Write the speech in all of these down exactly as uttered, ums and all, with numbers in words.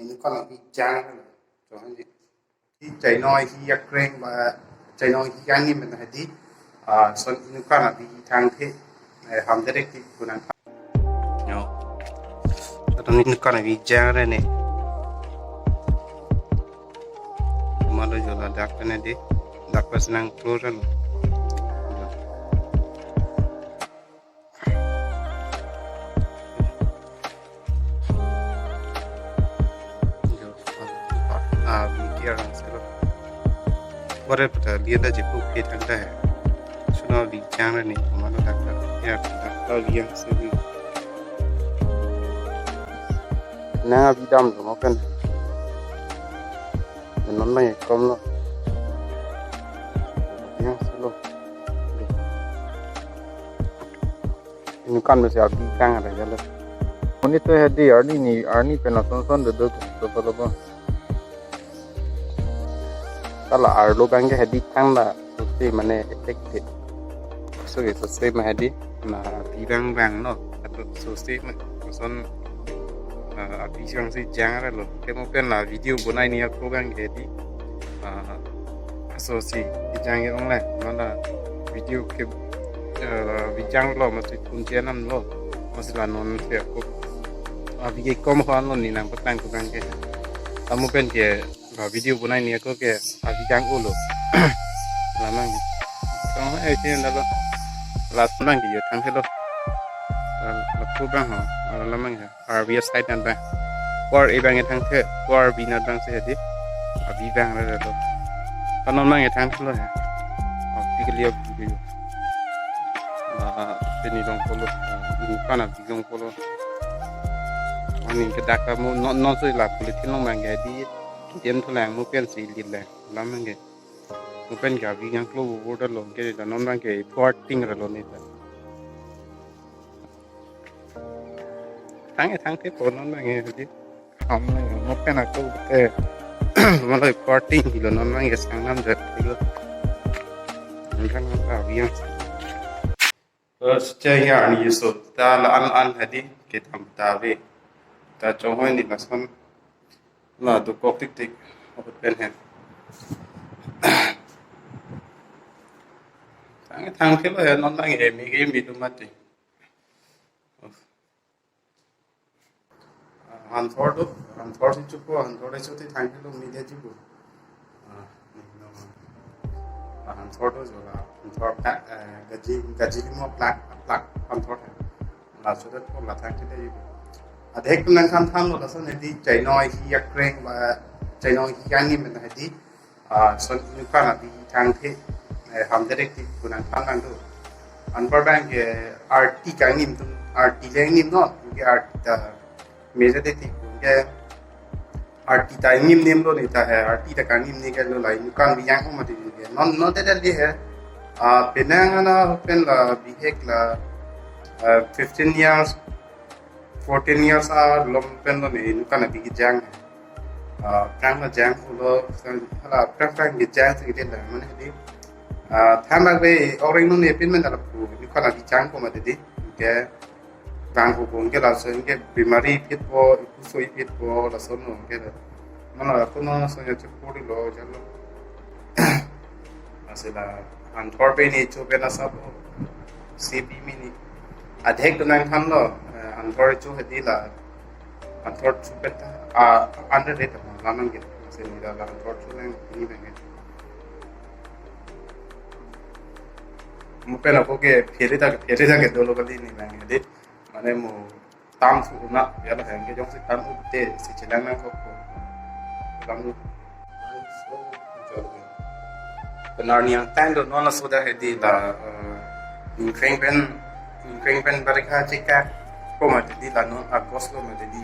Inut kan avi jang lo. Chonghoi di. Di chainoi hi akreng ba chainoi hi angim pen hedi. Ah, lason inut kan avi thangthe. Eh, ham direct ti punang. Yo. Latum inut kan avi jang re ne. Malo jo ladak pen hedi. Dak pas nang keluar lo. Ah, avi ke arang selo. Bore pata liya da jepu ke thangta hai. Suna avi jang ni, mano dak dak. Ya, dak dak liya selo. Nang avi dam lo, makan. Non nang kom lo. Yang selo. Inut kan mesi avi kang ada jalan. Monit to hedi arni ni, arni pen lason son duduk to to lo. Kalau arlo bang ke hedi kang la, sose mane affected. So ke sose ma hedi, na avi bang bang no. Atau sose ma, son, ah, avi jang si jang lo. Temo pen la video bonai ni ako bang ke hedi. Ah, asosi, avi jang ke ong le, mana video ke, eh, avi jang lo, masi phone che nam lo, masi la non se ako, ah, avi ke kom hwan lo ni nang patang kudang ke. Tamo pen ke, ah, video bonai ni ako ke, ah, avi jang ulo. Lamang. Tong eh sih nda lo. Last nang ke yo thang ke lo. Ah, lapu bang ho, ah, lamang ya. Arvi aside nan bang. Kuar e bang e thangthe, kuar avi nan bang si hedi. Avi bang re lo. Panon bang e thangthe lo ya. Avi ke liya avi ke liya. Ah, pini long polo. Inut kan avi long polo. Aning ke dak kamu non non so la politin long bang ke di. Kijem thu lang mo pen si lit lang. Lam bang ke. Mo pen ke avi yang klo wo da long ke da non bang ke puar ting re lo ni ta. Thang e thangthe po non bang e di. Ham nang mo pen ako te. Maloi party hilo non bang e sang nam jat hilo. Nang kan avi yang. Terus caya ni so ta la an an hedi ke tam ta ve. Ta chonghoi ni lason la tu kok tik tik. Apot pen hen. Thang e thangthe lo ya non bang e mi ke mi tu mati. Hanthor do, hanthor si chupo, hanthor si chuti thang lo media jibo. Ah, ni no. Ah, hanthor do jola, hanthor ta, eh, gaji, gaji limo plak, plak, hanthor ta. La sudah po la thang kita jibo. Adhek tu nang kan thang lo, lason hedi chainoi hi akreng ba, chainoi hi angim pen hedi. Ah, lason inut kan avi thangthe, eh, ham direct ti punang thang lang do. Anpar bang ke arti kangim tum, arti le angim no, ke arti ta meja de ti ke arti ta angim nem lo ni ta hai, arti ta kangim ni ke lo la inut kan avi yang ko mati ke. Non, non de de hai. Ah, penang ana pen la bihek la, ah, fifteen years, fourteen years along pen lo ni inut kan avi kejang. Ah, prang la jang ulo, hala prang prang kejang si kede la, mane di. Ah, than la ve orang non ne pin men la pu, inut kan avi jang ko mati di. Ke, bang ko bong ke lason ke bimari phit po, ipu soi phit po, lason non ke la. Mana aku non lason ya chepuri lo, jalo. Asila hanthor pen ni chu pen asap si bi mini. Adhek tu nang than lo, eh, hanthor chu hedi la. Hanthor chu pen ta, ah, underrated ma, lamang ke. Asila la hanthor chu nang ni nang ke. Mo pen ako ke phiri ta, phiri ta ke dolo kali ni nang ke. Di, mane mo tam su na, ya la hang ke jong si tam u te, si chelang nang ko ko. Lang u. Penar ni ang tan do non la sudah hedi la, eh, ingkreng pen, ingkreng pen barikha chika ko mati di la non August ko mati di.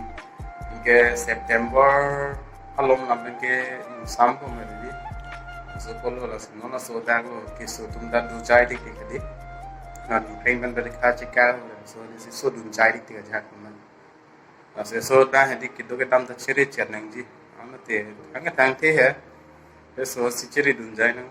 Ke September along lam pen ke sam ko mati di. So ko lo la non la sudah ko ke so tum dan du jai dik dik di. Na ingkreng pen barikha chika so ni si so dun jai dik dik ajak man. Laso so ta hedi kedo kedam ta chiri chet nangji. Amate, ang thangthe he. Laso si chiri dun jai nang.